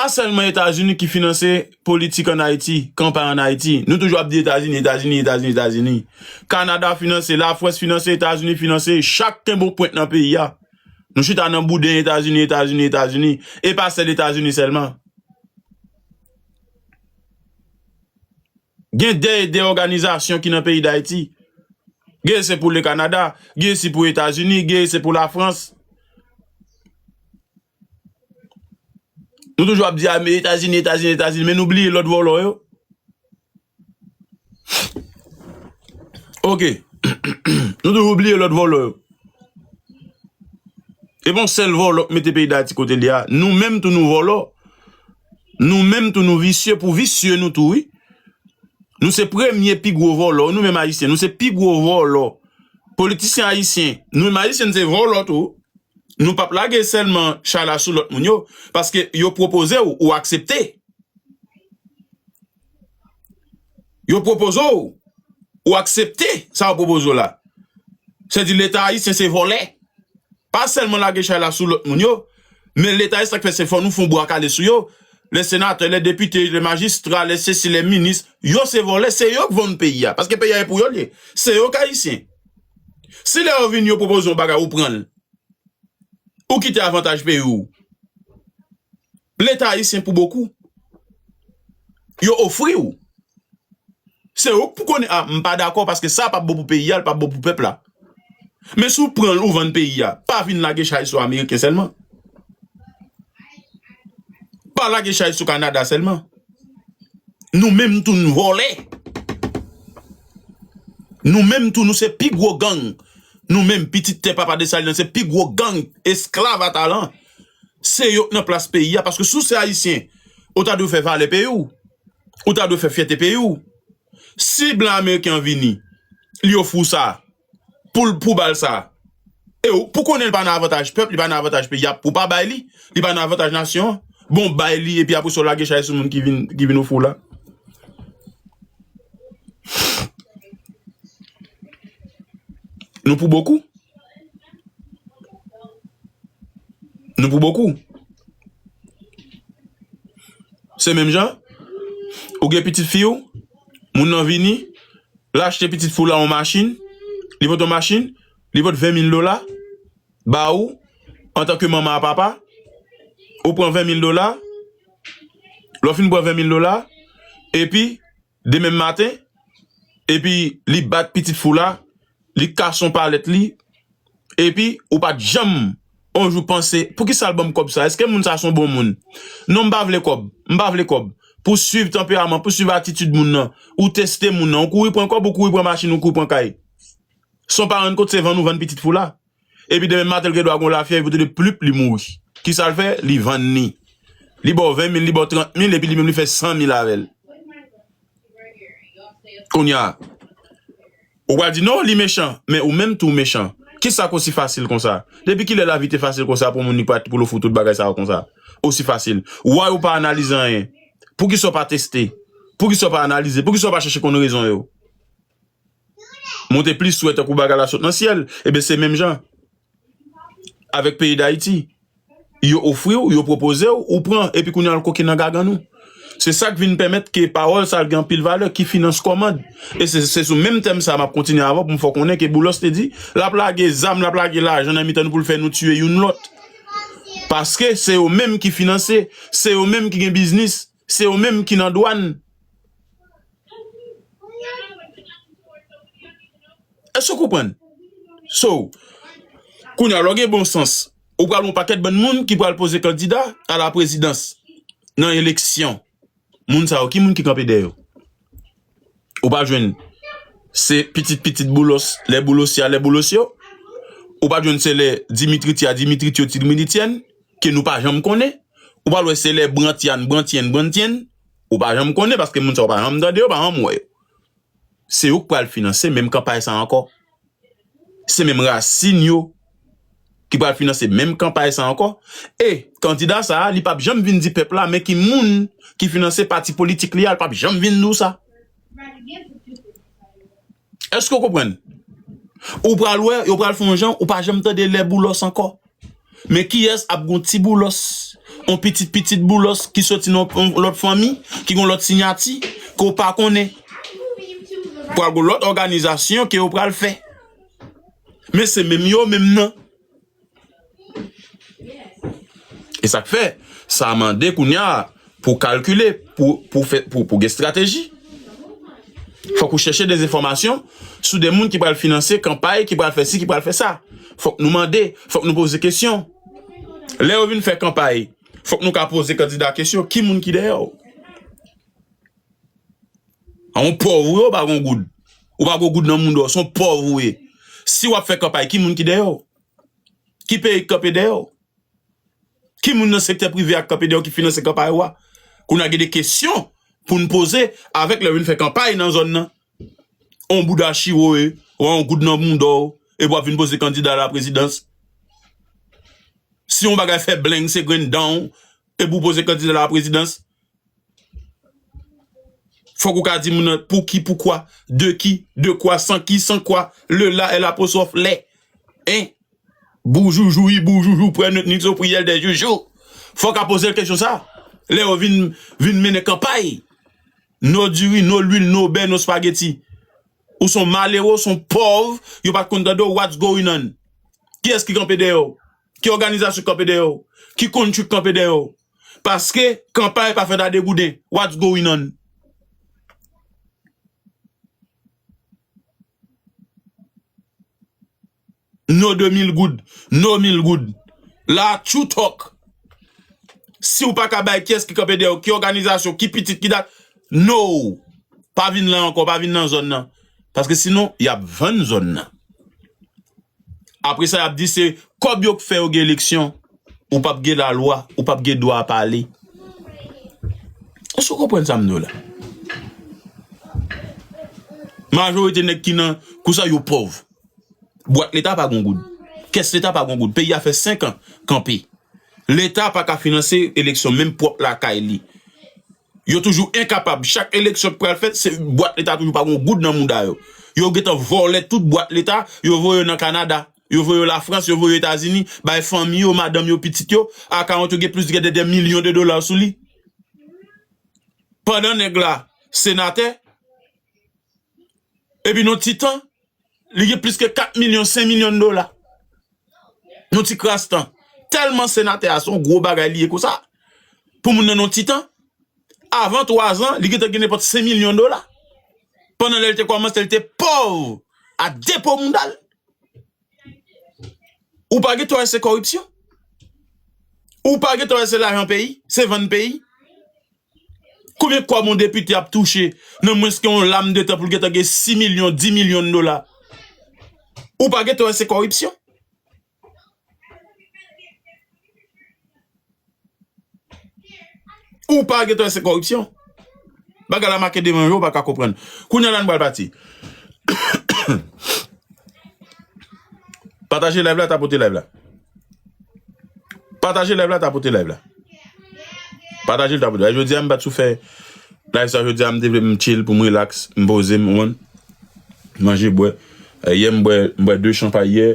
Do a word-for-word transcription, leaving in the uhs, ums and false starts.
Pa sèlman Etazini ki finanse politik ann Ayiti, kanpay ann Ayiti. Nou toujou ap di Etazini, Etazini, Etazini, Etazini. Kanada finanse, Lafrans finanse, Etazini finanse, chak kenbe yon pwent nan peyi a. Nou chita nan bouden Etazini, Etazini, Etazini. E pa sèl Etazini sèlman. Gen de, de òganizasyon ki nan peyi Dayiti. Gen se pou le Kanada, gen se pou Etazini, gen se pou Lafrans. Nou toujou ap di, "A, men Etazini, Etazini, Etazini," men nou bliye lòt vòlò yo. Ok. Nou toujou bliye lòt vòlò yo. E pa yon sèl vòlò k mete peyi Dayiti kote l ye a. Nou menm tou nou vòlò. Nou menm tou nou visye pou visye nou tou, wi. Nou se premye pi gwo vòlò, nou menm Ayisyen. Nou se pi gwo vòlò. Politisyen ayisyen, nou menm Ayisyen, nou se vòlò tou. Nou p ap lage sèlman chay la sou lòt moun yo, paske yo pwopoze w, ou aksepte. Yo pwopoze w, ou aksepte sa yo pwopoze w la. Se di Leta ayisyen se vòlè. Pa sèlman lage chay la sou lòt moun yo, men Leta ayisyen sa k fè se fò nou fè yon bwa kale sou yo. Lè senatè, lè depite, lè majistra, lè sesi, lè minis, yo se vòlè, se yo k vann peyi a, paske peyi a e pou yo l ye. Se yo k ayisyen. Si lè yo vini yo pwopoze yon bagay, ou pran l. Ou kite avantaj peyi w. Leta ayisyen pou bokou. Yo ofri w. Se ou k pou konnen, a, m pa dakò paske sa p ap bon pou peyi a, l p ap bon pou pèp la. Men si w pran l, ou vann peyi a, pa vin lage chay sou Ameriken sèlman. Pa lage chay sou Kanada sèlman. Nou menm tou nou vòlè. Nou menm tou nou se pi gwo gang. Nou menm pitit tè papa Desalin nan se pi gwo gang esklav a talan. Se yo k nan plas peyi a. Paske si w se ayisyen, ou ta dwe fè valè peyi w. Ou ta dwe fè fyète peyi w. Si blan ameriken an vini, li ofri w sa, pou l, pou ba l sa. E ou, pou konnen li pa nan avantaj pèp, li pa nan avantaj peyi a, pou pa bay li, li pa nan avantaj nasyon an. Bon, bay li, epi apre sa, w lage chay sou moun ki vin, ki vin ofri w la. Nou pou bokou. Nou pou bokou. Se menm jan, ou gen pitit fi w, moun nan vini, l achte pitit fi w la yon machin, li pot yon machin, li pot ven mil dola, ba ou, antanke manman a papa, ou pran ven mil dola, lè w fin pran ven mil dola, epi, demen maten, epi li bat pitit fi w la, li kase yon palèt li, epi ou pa t janm yon jou panse, "Poukisa l ban m kòb sa? Èske moun sa se yon bon moun?" Non, m pa vle kòb. M pa vle kòb. Pou swiv tanperaman, pou swiv atitid moun nan, ou teste moun nan, ou kouri pran kòb, ou kouri pran machin, ou kouri pran kay. San w pa rann kont, se vann ou vann pitit fi w la. Epi demen maten, l gen dwa gen yon lafyèv, epi tou de plip, li mouri. Kisa l fè? Li vann li. Li ba w ven mil, li ba w trant mil, epi li menm li fè san mil avè l. Kounye a, ou pral di, "Non, li mechan," men ou menm tou w mechan. Kisa k osi fasil konsa? Depi kilè lavi te fasil konsa pou moun li pa t pou l ofri w tout bagay sa yo konsa? Osi fasil. Why ou pa analize anyen? Poukisa w pa teste? Poukisa w pa analize? Poukisa w pa chèche konn rezon yo? Monte plis swè tankou bagay la sot nan syèl. Ebyen, se menm jan. Avèk peyi Dayiti. Yo ofri w, yo pwopoze w, ou pran, epi kounye a l koke nan gagann ou. Se sa k vin pèmèt ke pawòl sa l gen anpil valè, ki finans kòmand. E se, se sou menm tèm sa a m ap kontinye avè w pou m fè w konnen ke Boulos te di, l ap lage zam, l ap lage lajan nan mitan nou pou l fè nou tiye youn lòt. Paske se yo menm ki finanse, se yo menm ki gen biznis, se yo menm ki nan dwàn. Èske w konprann? So, kounye a, lè w gen bon sans, ou pral yon pakèt bann moun ki pral poze kandida a la prezidans nan eleksyon. Moun sa yo, ki moun ki kanpe dèyè yo? Ou pa jwenn se pitit pitit Boulos, lè Boulos ya, lè Boulos yo? Ou pa jwenn se lè Dimitri ti a, Dimitri ti yo, ti Dimitri tyèn, ke nou pa janm konnen? Ou pral wè se lè Brantyan, Brantyen, Brantyen, ou pa janm konnen, paske moun sa yo pa janm tande yo, pa janm wè yo. Se yo k pral finanse menm kanpay sa ankò. Se menm rasin yo ki pral finanse menm kanpay sa ankò. E kandida sa a, li p ap janm vin di pèp la, men ki moun ki finanse pati politik li a, li p ap janm vin di w sa. Èske w konprann? Ou pral wè, yo pral fè yon jan, ou pa janm tande lè Boulos ankò. Men kiyès ap gon ti Boulos yon pitit pitit Boulos ki soti nan yon lòt fanmi, ki gen yon lòt siyati, ke w pa konnen. Pral gen lòt òganizasyon ke yo pral fè. Men se menm yo menm nan. E sa k fè, sa mande kounye a pou kalkile, pou, pou fè, pou, pou gen estrateji. Fòk ou chèche de enfòmasyon sou de moun ki pral finanse kanpay, ki pral fè si, ki pral fè sa. Fòk nou mande, fòk nou poze kesyon. Lè yo vin fè kanpay, fòk nou ka poze kandida kesyon, ki moun ki dèyè w? A yon pòv ou ye, ou pa gon goud. Ou pa gon goud nan mouda w, se yon pòv ou ye. Si w ap fè kanpay, ki moun ki dèyè w? Ki peyi k kanpe dèyè w? Ki moun nan sektè prive a k kanpe dèyè w ki finanse kanpay ou a? Kounye a gen de kesyon pou n poze avèk lè w vin fè kanpay nan zòn nan. On bouda chiwo ye, ou a yon goud nan mouda w, epi w ap vin poze kandida laprezidans. Si yon bagay fè bleng, se grenn dan w, epi w poze kandida laprezidans. Fòk ou ka di moun nan pou ki, poukwa, de ki, de kwa, san ki, san kwa, le la, è, lapostwòf, lè. En. Boujoujou, i boujoujou, pwè nèt nit o priyèl dè joujou. Fòk a poze l kesyon sa. Lè yo vin, vin mennen kanpay. No diri, no lwil, no bè, no spageti. Ou se yon malere, ou se yon pòv, yo pa t konn tande w, what's going on? Kiyès ki kanpe dèyè w? Ki òganizasyon k kanpe dèyè w? Ki country k kanpe dèyè w? Paske kanpay pa fèt a degouden. What's going on? No de mil goud. No mil goud. La, true talk. Si w pa ka bay kiyès ki kanpe dèyè w, ki òganizasyon, ki pitit, ki dat, no. Pa vin la ankò, pa vin nan zòn nan. Paske sinon, y ap vann zòn nan. Apre sa, y ap di se kòb yo k fè yo gen eleksyon. Ou p ap gen lalwa, ou p ap gen dwa pale. Èske w konprann sa m di w la? Majorite nèg ki nan kou sa yo pòv. Bwat leta pa gon goud. Kès leta pa gon goud. Peyi a fè senk an kanpe. Leta pa ka finanse eleksyon menm pwòp lakay li. Yo toujou enkapab. Chak eleksyon k pral fèt, se bwat leta toujou pa gon goud nan mouda yo. Yo gentan vòlè tout bwat leta, yo voye yo nan Kanada, yo voye yo Lafrans, yo voye yo Etazini, bay fanmi yo, madanm yo, pitit yo, akawont yo gen plis de, de milyon de dola sou li. Pandan nèg la senatè, epi nan ti tan, li gen plis ke kat milyon, senk milyon dola. Yon ti kras tan. Tèlman senatè a se yon gwo bagay li ye konsa. Pou moun nan yon ti tan, avan twa zan, li gentan gen nenpòt senk milyon dola. Pandan lè l te kòmanse, l te pòv a depo mouda l. Ou pa gen twa se kòripsyon? Ou pa gen twa se lajan peyi? Se vann peyi? Konbyen kòb yon depite ap touche nan mwens ke yon lam de tan pou l gentan gen sis milyon, dis milyon dola? Ou pa gentan wè se kòripsyon? Ou pa gentan wè se kòripsyon? Bagay la make devan yo, ou pa ka konprann. Kounye a la n pral pati. Pataje live la, tapote live la. Pataje live la, tapote live la. Pataje l, tapote live. Jodi a, m pa t sou fè live sa jodi a, m te vle m chill pou m relax, m poze m, ou konprann? Manje, bwè. Eh, yè, m bwè, m bwè de chanpay yè.